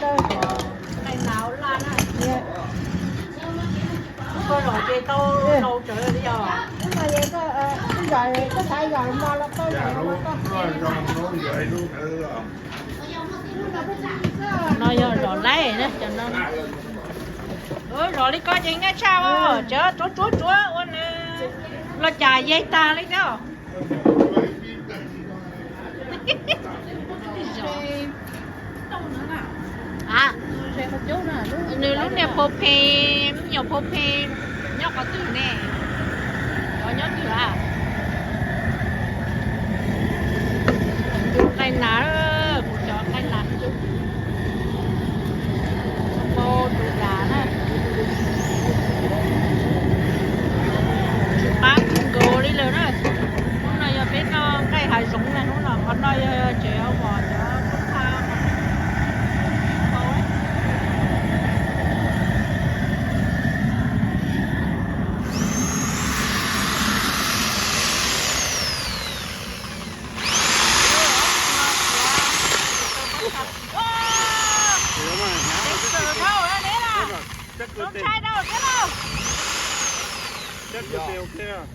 No yog zos laib na, zos li ko ces nyaj tshaj os, cov ruav ruav ruav ua nws los cas yeej tag li thiab. Nws lub niag phau phe, me nyuam phau phe nyob qhov twg ne? Cov nyob twg a? Nqaij nas, kuv cov nqaij nas, npau tus das na. Tsis qab nkaus li lawm na. Hnub no yog peb noj nqaij hav zoov na, hnub no qhov no yog tsev ua mos cov tub tha.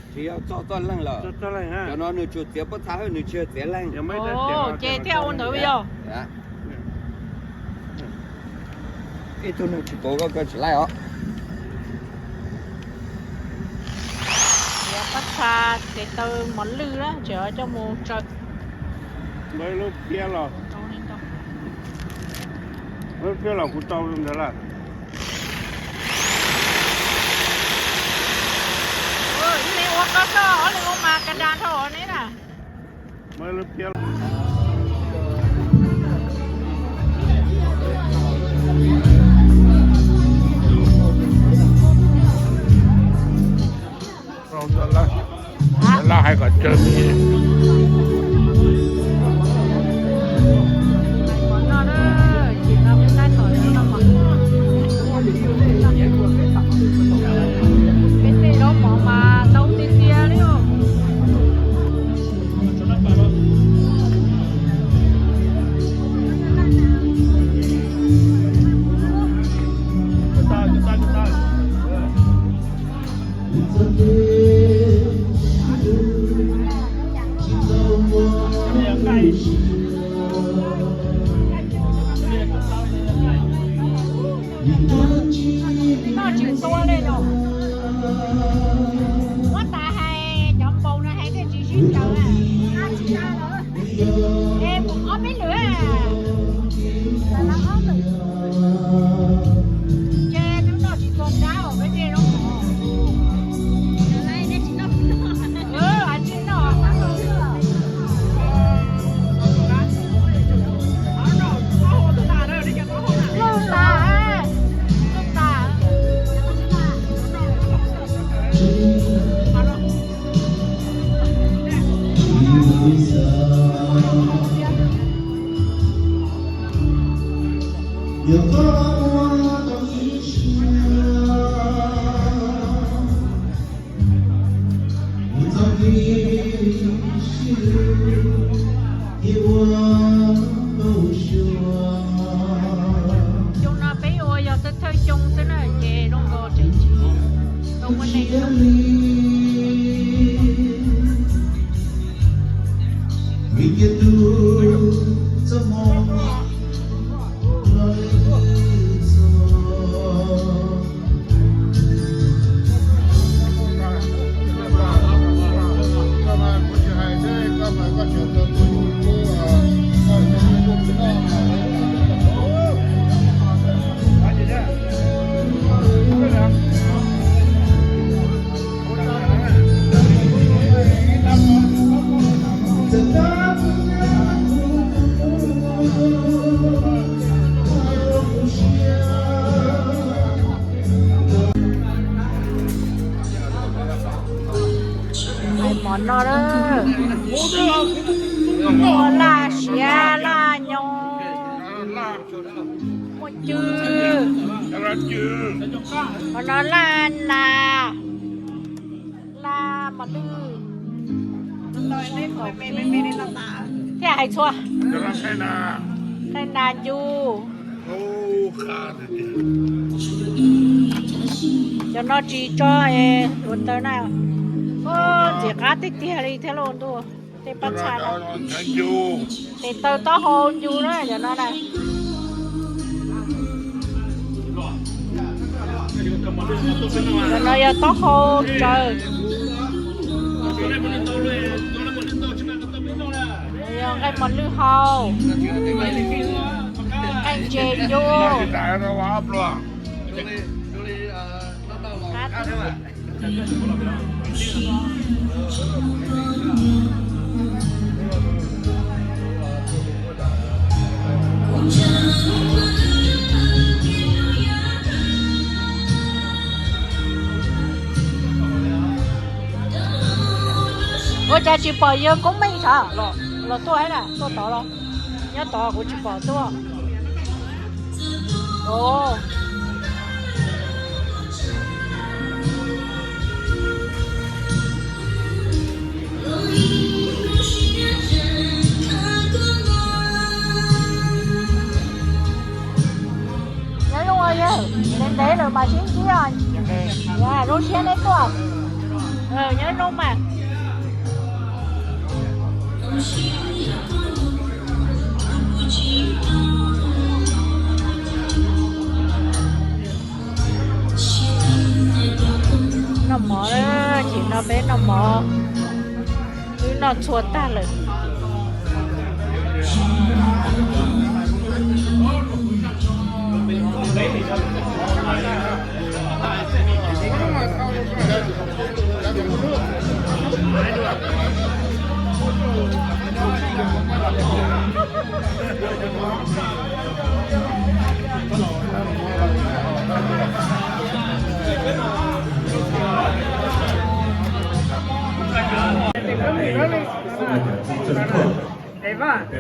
Tsis yog txoj txoj leeg lawm. Cov no nws tsuas txiav pob txha xwb, nws tsis yog txiav leeg. Ces thiaj ua ntawd yog. Ib tug neeg tsis paub koj koj tsis laij os. Txiav pob txha, txiav taw mos lwj na, tseem coj mus tsaws. Lub phiab los, lub phiab los kuv tau ntawd lawm. Ib leeg ua koj txoj, ob leeg ua mas ka da dhau neb na. Laj hais kom tsawg li. Peb tej zaub mov mas ntau tiag tiag li os. Noj tsis tua li los? Muab tas hais cov npau no hais thiaj tsis sib ncaws na. Es mus ob peb lwm. Ces twb noj tsis txog nrab os, peb tej zaub mov. Xyoo no peb ua yog thawj thawj xyoo xwb na, ces zoo nkaus tseem tsis tau muaj neeg. Hais mov no, muaj laj siav laj nyoos, muaj cw, hov no laj nas, laj mos lwj, thiab hais txhua, nqaij nas ncu. Cov no tsis tso hluav taws na. Ntxim qab tiag tiag li thiab lauj ntuj. Tej pob txha no, tes taw taub hau ncu na cov no na. Cov no yog taub hau tsaws. Yog nqaij mos lwj hau, nqaij ntses ncu. Ua cas tsis pom yawg Koob Meej sav los tuaj thiab na, tuaj tod los? Nyob tod kuv tsis pom tuaj. Nyob zoo yawg, ntev ntev lawm mas sib ntsib os. Zoo siab neb tuaj. Nyob zoo mas. Noj mov, chim no peb noj mov, wb noj txhua tag lawm. Peb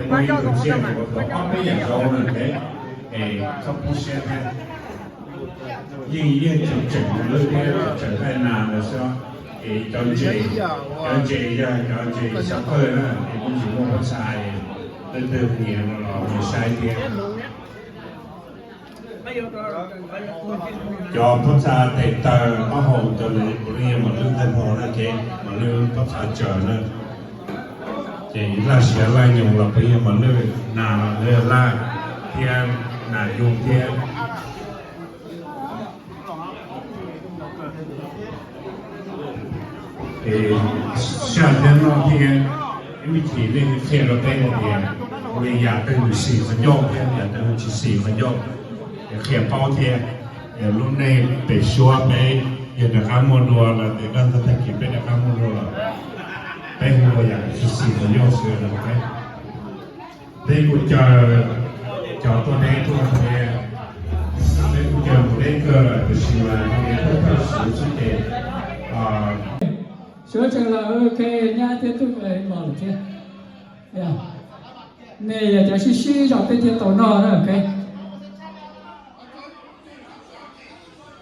muaj ib tug tsiaj uas tau ob peb yam zaub no, es txhob poob siab thiab. Yeej yeej tseem tseem lwj thiab tseem tseem thaij nas ntawd xwb. Es cov ntses, cov ntses yog cov ntses xyaw thawj na, es kuj tsis muaj pob txha es leej twg nyiam no los mus saib thiab. Cov pob txha tes taw taub hau cov ntawd puav leej yog mos lwj tag nrho na, ces mos lwj pob txha tsaws na. Ces laj siav laj nyoos los puav leej yog mos lwj, nas los laj thiab, nas yug thiab. Saj thiab noj thiab, ib me chim nej qhia rau peb hais tias, ua li yam twg xis qhov ncauj thiab yam twg tsis xis qhov ncauj, es qhia paub thiab. Lub neej pem suab peb yog rov qab muaj dua los ces koj ntag tag kis peb rov qab muaj dua los peb hu ua yam tsis xis qhov ncauj xwb no peb. Peb kuj caw cov tuaj deb tuaj thiab, peb kuj caw mus deb kawg lawm tiam sis mas no es thawj thawj xwb xwb ces sawv tsees lawm, ok, nyab thiab twb los lawm thiab. Nej yog cov sib sib zog peb thiaj tau noj na, ok.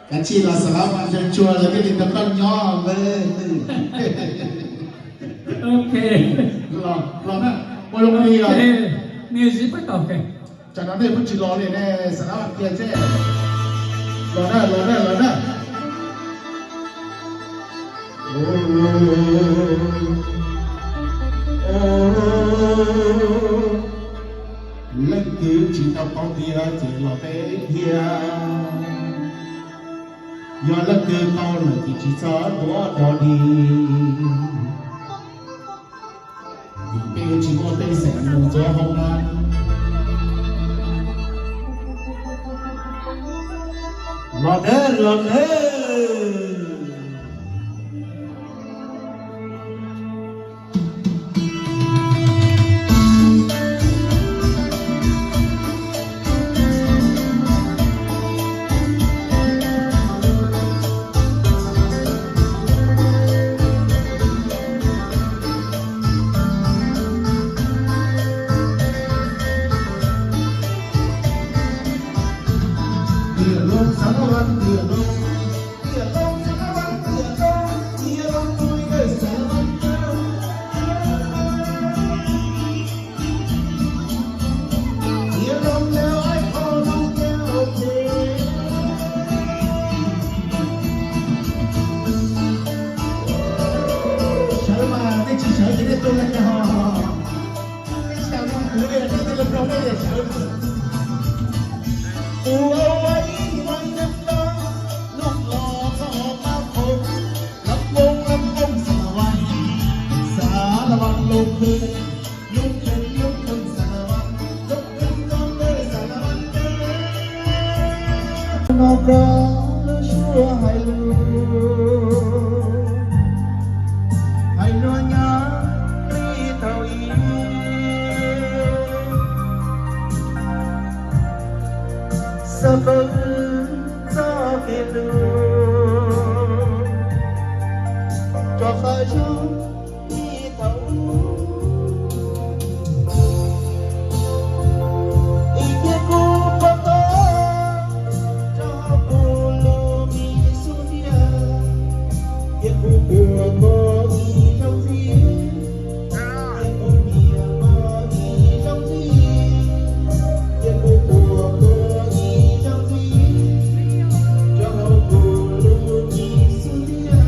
Kav tsij los xav lab mas ntshai tsuag lawv thiaj li tau koj nyob. Ok. Los los na, ua zoo li, nej sib pab tau, ok. Tsam no nej kuj tsis los li ne, xav lab tiag seb. Los na, los na, los na. Leej twg tsis tau paub tias ces los peb thiab, yog leej twg tau lawm ces tsis txhob tuav dog dig. Vim peb tsis muaj pej xeem mus ntxuav hauv na. Los nawb, los nawb. Ua ua ib ua ib nab nab, lub los txog mab qhov, lab npoo lab npoo xav vas, xav vas lub kheej, lub kheej lub kheej xav vas, lub kheej lub kheej xav vas. No koj lub suab hais lus, hais lus nyob li thaum ub, xav koj wb txoj kev hlub, rov qab zoo li thaum ub. Ib tiam kuv pom koj rau hauv kuv lub me xub ntiag, tiam kuv pom koj ib zaug ntxiv, tiam kuv nyiam koj ib zaug ntxiv, tiam kuv pom koj ib zaug ntxiv, rau hauv kuv lub me xub ntiag.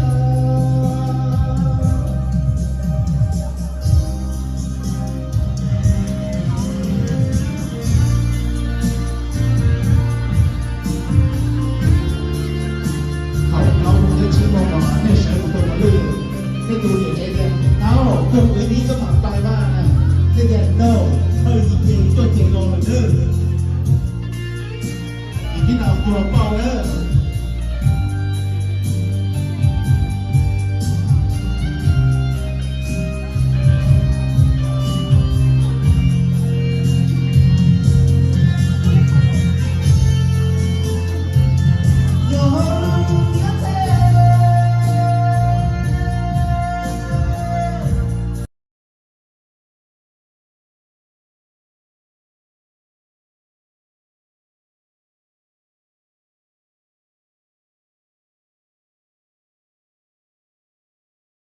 Thaum no mus tej tsib moos no nej sawv mus rau qhov twg, nej tus niam tsev tias, tau, koj mus ib hnub koj mam pais mas. Nej tias, no, thawj yim ces coj ces los lawm nawb. Yim tib no tuag pauj lawm.